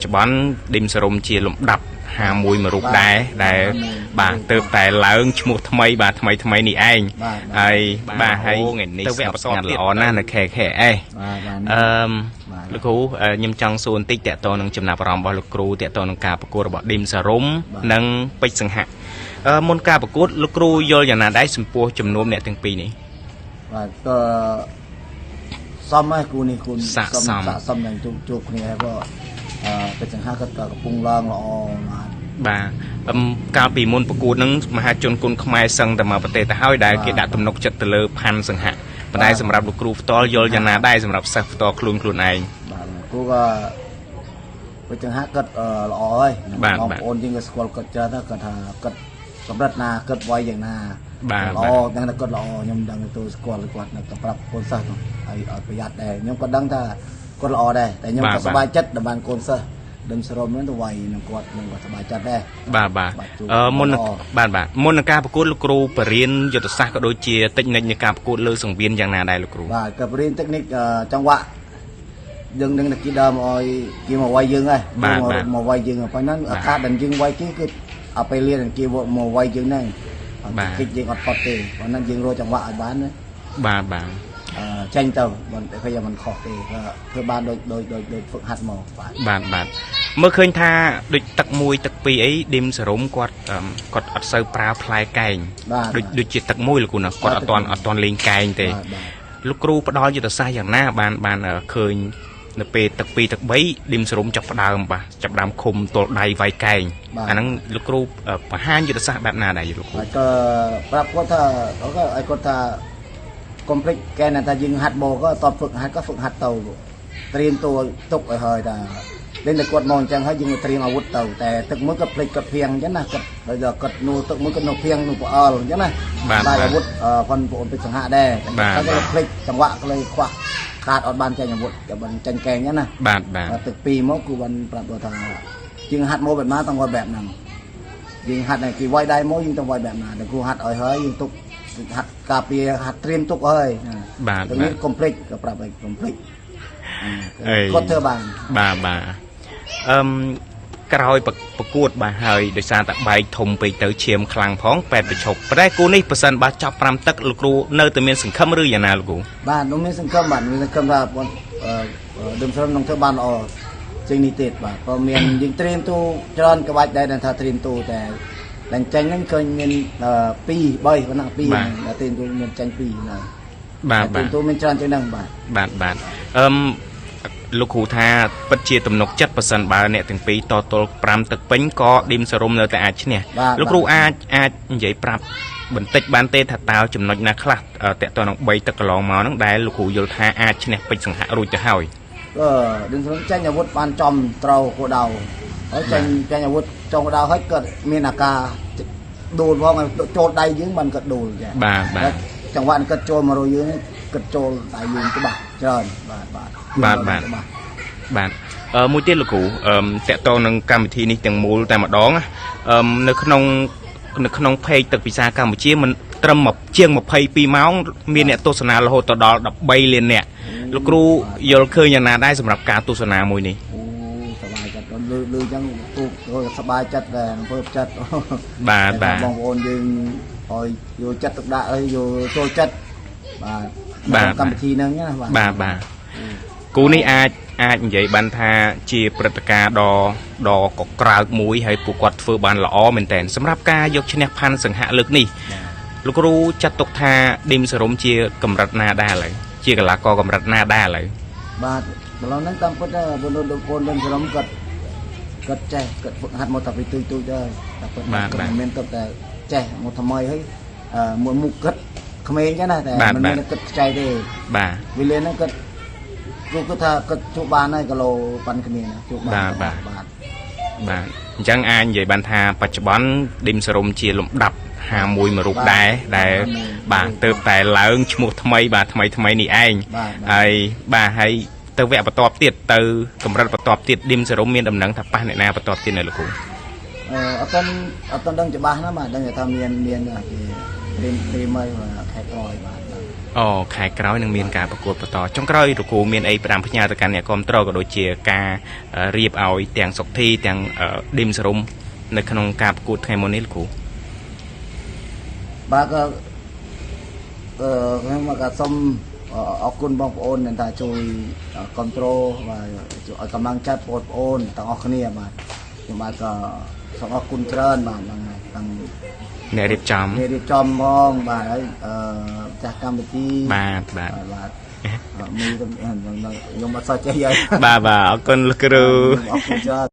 ច្ចុប្បន្នឌឹមសរុំជាលំដាប់51មួយរូបដែរដែលបាទទៅតែឡើងឈ្មោះថ្មីបាទថ្មីថ្មីនេះឯងហើយបាទហើយថ្ងៃនេះទៅវគ្គបន្តទៀតល្អណាស់នៅ KKS អឺលោកគ្រូខ្ញុំចង់សួរបន្តិចតកតនឹងចំណាប់អារម្មណ៍របស់លោកគ្រូតកតនឹងការប្រកួតរបស់ឌឹមសរុំនិងពេជ្រសង្ហៈមុនការប្រកួតលោកគ្រូយល់យ៉ាងណាដែរចំពោះចំនួនអ្នកទាំងពីរនេះ បាទក៏សមហើយគូនេះគូ ស័ក្តិសម ស័ក្តិសមនឹងជួបជួបគ្នាហើយក៏អឺពេជ្រសង្ហាគាត់ក៏កំពុងឡើងល្អបាទ បាទកាលពីមុនប្រកួតនឹងមហាជនគុណខ្មែរសឹងតែមកប្រទេសទៅហើយដែលគេដាក់ទំនុកចិត្តទៅលើផាន់សង្ហៈប៉ុន្តែសម្រាប់លោកគ្រូផ្ទាល់យល់យ៉ាងណាដែរសម្រាប់សិស្សផ្ទាល់ខ្លួនខ្លួនឯង បាទគូក៏ពេជ្រសង្ហាគាត់ល្អហើយបងប្អូនយើងក៏ស្គាល់គាត់ច្រើនដែរគាត់ថាគាត់កម្រិតណាគាត់វាយយ៉ាងណាល្អដឹងថាគាត់ល្អខ្ញុំដឹងទៅស្គាល់គាត់នៅប្រាប់កូនសិស្សហើយឲ្យប្រយ័ត្នដែរខ្ញុំក៏ដឹងថាគាត់ល្អដែរតែខ្ញុំក៏សប្បាយចិត្តដែលបានកូនសិស្សដឹងសរុបហ្នឹងទៅវាយនឹងគាត់នឹងក៏សប្បាយចិត្តដែរ បាទបាទអឺមុននឹងបាទបាទមុននឹងការប្រកួតលោកគ្រូបរៀនយុទ្ធសាស្ត្រក៏ដូចជាតិចនិកនៃការប្រកួតលើសង្វៀនយ៉ាងណាដែរលោកគ្រូ បាទក៏បរៀនតិចនិកចង្វាក់យើងនឹងគេដើមឲ្យគេមកវាយយើងហើយមកវាយយើងប៉ុណ្ណឹងឱកាសដែលយើងវាយគេគឺអពេលលៀនគេមកវាយយើងហ្នឹងគិតយើងអត់ផុតទេប៉ុណ្ណឹងយើងរកចង្វាក់ឲ្យបានណា បាទបាទ ចេញទៅមិនឃើញមិនខុសទេធ្វើបានដូចដូចដូចដូចហ្វឹកហាត់មកបាទ បាទបាទមើលឃើញថាដូចទឹកមួយទឹកពីរអីឌឹមសរុំគាត់គាត់អត់សូវប្រើផ្លែកែងដូចដូចជាទឹកមួយលោកគ្រូណាគាត់អត់ទាន់អត់ទាន់លេងកែងទេលោកគ្រូផ្ដល់យុទ្ធសាស្ត្រយ៉ាងណាបានបានឃើញនៅពេលទឹក2ទឹក3ឌឹមសរុំចាប់ផ្ដើមបាទចាប់ដើមឃុំទល់ដៃវាយកែងអាហ្នឹងលោកគ្រូបង្ហាញយុទ្ធសាស្ត្របែបណាដែរលោកគ្រូ ក៏ប្រាប់គាត់ថាក៏ឲ្យគាត់ថាកុំភ្លេចកែនថាយើងហាត់បក៏តបហ្វឹកហាត់ក៏ហ្វឹកហាត់ទៅត្រៀមតួទុកឲ្យហើយថាលេងតែគាត់មកអញ្ចឹងហើយយើងត្រៀមអាវុធទៅតែទឹកមួយគាត់ភ្លេចគាត់ភៀងអញ្ចឹងណាគាត់ដល់គាត់នួទឹកមួយគាត់នៅភៀងនោះផ្អើលអញ្ចឹងណាបាទអាវុធផងបងពេជ្រសង្ហៈដែរតែគាត់ភ្លេចចង្វាក់ក៏เลยខ្វះខាតអត់បានចាញ់អាវុធក៏បានចាញ់កែងអញ្ចឹងណា បាទបាទ ទឹកពីរមកគឺបានប្រាប់គាត់ថាយើងហាត់មកបែបណាតង់គាត់បែបហ្នឹងយើងហាត់តែគេវាយដៃមកយើងទៅវាយបែបណាតែគ្រូហាត់ឲ្យហើយយើងទុកហាត់ការពារហាត់ត្រៀមទុកហើយ បាទ ទៅនេះកុំភ្លេចក៏ប្រាប់ឲ្យកុំភ្លេចគាត់ធ្វើបាន បាទបាទអឹមក្រោយប្រកួតបាទហើយដោយសារតែបែកធំពេកទៅឈាមខ្លាំងផងពេទ្យប្រឈប់តែគូនេះប៉ះសិនបាទចាប់5ទឹកលោកគ្រូនៅតែមានសង្ឃឹមឬយ៉ាងណាលោកគ្រូ បាទនោះមានសង្ឃឹមបាទមានសង្ឃឹមថាដើមស្រមនឹងធ្វើបានល្អជាងនេះទៀតបាទក៏មានយើងត្រៀមទូច្រើនក្បាច់ដែរថាត្រៀមទូតែឡើងចាញ់ហ្នឹងឃើញមាន2 3ប៉ុណ្ណា2តែត្រៀមទូមានចាញ់2ហ្នឹង បាទបាទ ទូមានច្រើនជាងហ្នឹងបាទ បាទបាទអឹមលោកគ្រូថាពិតជាទំនុកចិត្តប៉ះសិនបើអ្នកទាំងពីរតទល់5ទឹកពេញក៏ឌីមសរុំនៅតែអាចឈ្នះលោកគ្រូអាចអាចនិយាយប្រាប់បន្តិចបានទេថាតើចំណុចណាខ្លះតកតនឹង3ទឹកកន្លងមកហ្នឹងដែលលោកគ្រូយល់ថាអាចឈ្នះពេជ្រសង្ហៈរួចទៅហើយ អឺឌីមសរុំចាញ់អាវុធបានចំត្រូវគោដៅហើយចាញ់ចាញ់អាវុធចុងដៅហើយគាត់មានអាការដួលផងចូលដៃយើងបានគាត់ដួលចា បាទបាទ ចង្វាក់គាត់ចូលមករយើងគាត់ចូលដៃយើងច្បាស់ច្រើនបាទបាទ បាទបាទបាទអឺមួយទៀតលោកគ្រូអឺតកតងនឹងកម្មវិធីនេះទាំងមូលតែម្ដងអឺនៅក្នុងនៅក្នុង page ទឹកពិសាកម្ពុជាមិនត្រឹមមកជាង22ម៉ោងមានអ្នកទស្សនារហូតទៅដល់13លានអ្នកលោកគ្រូយល់ឃើញយ៉ាងណាដែរសម្រាប់ការទស្សនាមួយនេះ អូសប្បាយចិត្តលឺលឺចឹងទូសប្បាយចិត្តដែរអំពើចិត្ត បាទបាទ បងប្អូនយើងឲ្យយកចិត្តទុកដាក់ឲ្យយកចូលចិត្តបាទ បាទ កម្មវិធីហ្នឹងណាបាទ បាទបាទគូនេះអាចអាចនិយាយបានថាជាព្រឹត្តិការណ៍ដ៏ដ៏កក្រើកមួយហើយពួកគាត់ធ្វើបានល្អមែនទែនសម្រាប់ការយកឈ្នះផាន់សង្ហៈលើកនេះលោកគ្រូចាត់ទុកថាឌីមសរុំជាកម្រិតណាដែរឥឡូវជាកីឡាករកម្រិតណាដែរឥឡូវ បាទម្ល៉េះហ្នឹងតាមពិតបងប្អូនឌីមសរុំគាត់គាត់ចេះគាត់ហ្វឹកហាត់មកតាពីទូចទូចដែរតែពិតគាត់មិនមែនទៅតែចេះមកថ្មីហើយមួយមុខគាត់ក្មេងចឹងណាតែមិនមែនគាត់ខ្ចីទេ បាទ វេលាហ្នឹងគាត់គ្រូគាត់ថាគាត់ជួបបានហើយគីឡូប៉ាន់គ្នាណាជួបបាន បាទបាទបាទអញ្ចឹងអាចនិយាយបានថាបច្ចុប្បន្នឌីមសរុំជាលំដាប់51មួយរូបដែរដែលបាទទៅតែឡើងឈ្មោះថ្មីបាទថ្មីថ្មីនេះឯងហើយបាទហើយទៅវគ្គបន្ទាប់ទៀតទៅកម្រិតបន្ទាប់ទៀតឌីមសរុំមានដំណឹងថាប៉ះអ្នកណាបន្ទាប់ទៀតនៅលោកគ្រូ អឺអត់ទាន់អត់ទាន់ដឹងច្បាស់ណាបាទដឹងថាមានមានគេត្រៀមត្រៀមហើយខែក្រោយបាទ អូខែក្រោយនឹងមានការប្រកួតបន្តចុងក្រោយលោកគ្រូមានអីផ្ដាំផ្ញើទៅកាន់អ្នកគ្រប់គ្រងក៏ដូចជាការរៀបឲ្យទាំងសុកធីទាំងឌីមសរុំនៅក្នុងការប្រកួតថ្ងៃមុននេះលោកគ្រូ បាទក៏ខ្ញុំក៏សូមអរគុណបងប្អូនដែលថាជួយគ្រប់គ្រងបាទជួយឲ្យកម្លាំងចិត្តបងប្អូនទាំងអស់គ្នាបាទខ្ញុំបាទក៏សូមអរគុណច្រើនបាទហ្នឹងហើយទាំង អ្នករៀបចំ អ្នករៀបចំផងបាទហើយចាស់កម្មវិធី បាទបាទ បាទមីខ្ញុំអត់សូវចេះយាយ បាទបាទអរគុណលោកគ្រូ អរគុណច្រើន។